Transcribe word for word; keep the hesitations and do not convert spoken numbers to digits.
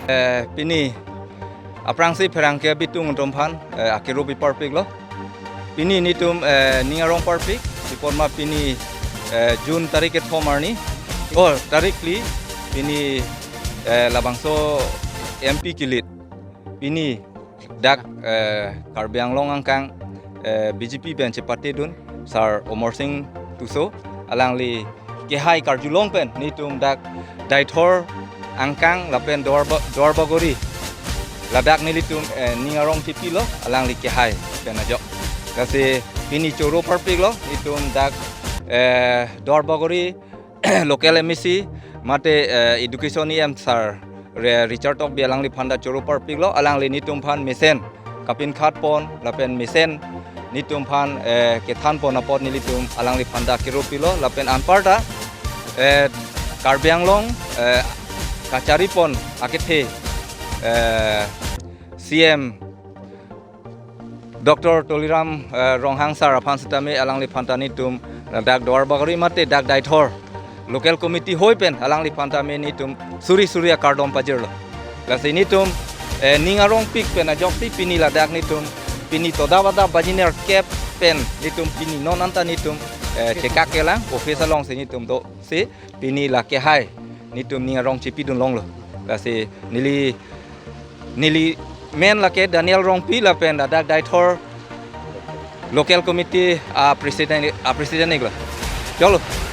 Eh, pini aphrangsi pherangke abitung atum aphan, eh, akero pi parpiklo. Pini netum, eh, ning arong parpik, sipon ma pini, eh, June tarik kethom arni. Oh, tarik phli, pini, eh, labangso M P kilit. Pini dak, eh, Karbi Anglong angkang, eh, B J P pen chepatedun, Sir Amarsing Tisso, alangli kehai karjulong pen netum dak Deithor angkang lapen Duarba-, Duarbagori, ladak nelitum, eh, ning arong chepilo, alangli kehai pen ajok. Lasi pini choro parpiklo, netum dak, eh, Duarbagori local M A C mate, eh, education E M Sir Re-, Richard Tokbi alangliphan ta choro parpiklo, alangli netum aphan mesen kapinkhat pon lapen mesen netum aphan, eh, kethan pon apot nelitum alangliphan ta kero pilo lapen anparta, eh, Karbi Anglong, eh, kachari pon akethe, eh, C M Doctor Tuliram, eh, Ronghang Sir aphan sitame alangliphan ta netum, eh, dak Duarbagori mate dak Deithor local committee hoi pen alangliphan tame netum suri suri akardom pajirlo. Lasi netum, eh, ning arong pik pen ajoksi pini ladak netum pini toda bada baji nerkep pen netum pini non anta netum, eh, chekak kelang office alongsi netum dosi pini la kehai netum ning arong chepidun longlo. Lasi neli, neli men lake Daniel Rongpi lapen ladak Deithor local committee a president, a president iklo. Choklo.